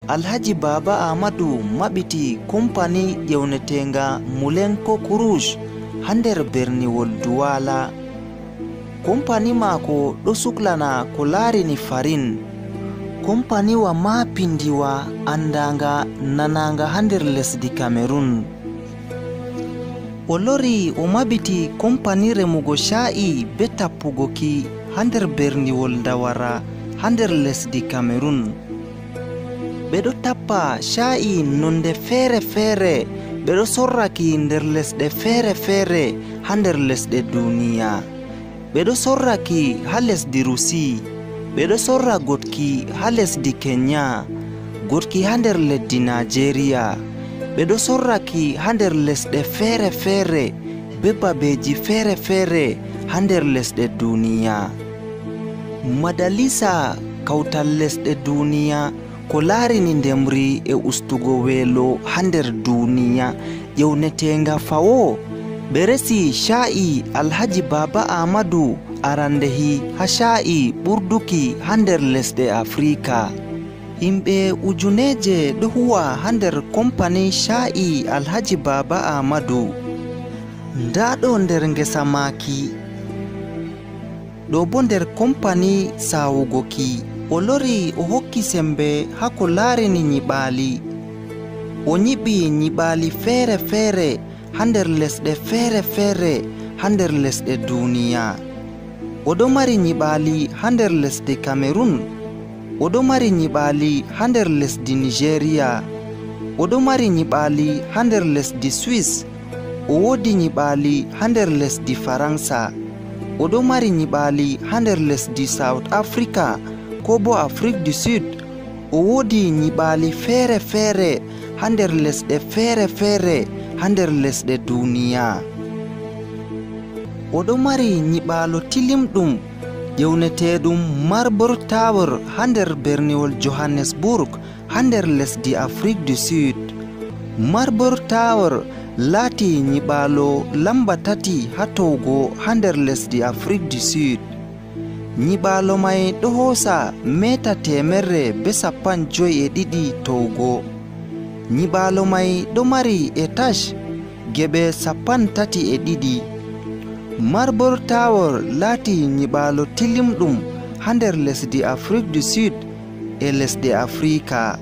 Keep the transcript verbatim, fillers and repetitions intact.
Alhaji Baaba Aamadu maɓɓiti kompani ƴewneteenga Mulenko Kuruus haa nder berniwol Duwaala. Kompani maako ɗo suklana ko laarini farin. Kompaniwa maapindiwa anndaanga nanaanga haa nder lesdi Kamerun. O lori o maɓɓiti kompani remugo caa'i bee tappugo ki haa nder berniwol Ndawara haa nder lesdi Kamerun. Ɓe ɗo tappa caa'i nonde feere-feere, ɓe ɗo sorra ki nder lesɗe feere-feere haa nder lesɗe duniya. Ɓe ɗo sorra ki haa lesdi Rusi, ɓe ɗo sorra goɗki haa lesdi Kenya, goɗki haa nder leddi Naajeeriya. Ɓe ɗo sorra ki haa nder lesɗe feere-feere bee babeeji feere-feere haa nder lesɗe duniya. Madalisa kawtal lesɗe duniya ko laarini ndemri e ustugo weelo haa nder duniya ƴewneteenga fawo, ɓe resi caa'i Alhaji Baaba Aamadu arandehi haa caa'i ɓurduki haa nder lesɗe Afrika. Yimɓe ujuneeje ɗo huwa haa nder kompani caa'i Alhaji Baaba Aamadu. Ndaa ɗo nder ngesa maaki. Ɗo boo nder kompani saawugo ki. O lori o hokki semmbe haa ko laarini nyiɓaali. O nyiɓi nyiɓaali feere-feere haa nder lesɗe feere-feere haa nder lesɗe duniya. O ɗo mari nyiɓaali haa nder lesdi Kamerun. O ɗo mari nyiɓaali haa nder lesdi Nijeeriya. O ɗo mari nyiɓaali haa nder lesdi Swiss. O woodi nyiɓaali haa nder lesdi Faransa. O ɗo mari nyiɓaali haa nder lesdi South Africa koo boo Afrique du Sud. O woodi nyiɓaali feere-feere haa nder lesɗe feere-feere haa nder lesɗe duniya. O ɗo mari nyiɓaalo tilimɗum ƴewneteeɗum Marble Tower haa nder berniwol Johannesburg haa nder lesdi Afrique du Sud. Marble Tower laati nyiɓaalo lamba tati haa towgo haa nder lesdi Afrique du Sud. Nyiɓaalo may ɗo hoosa meeta teemerre bee cappanɗe jowi e ɗiɗi towgo. Nyiɓaalo may ɗo mari etaas geɓe cappanɗe tati e ɗiɗi. Marble Tower laati nyiɓaalo tilimɗum haa nder lesdi Afrique du Sud e lesɗe Afrika.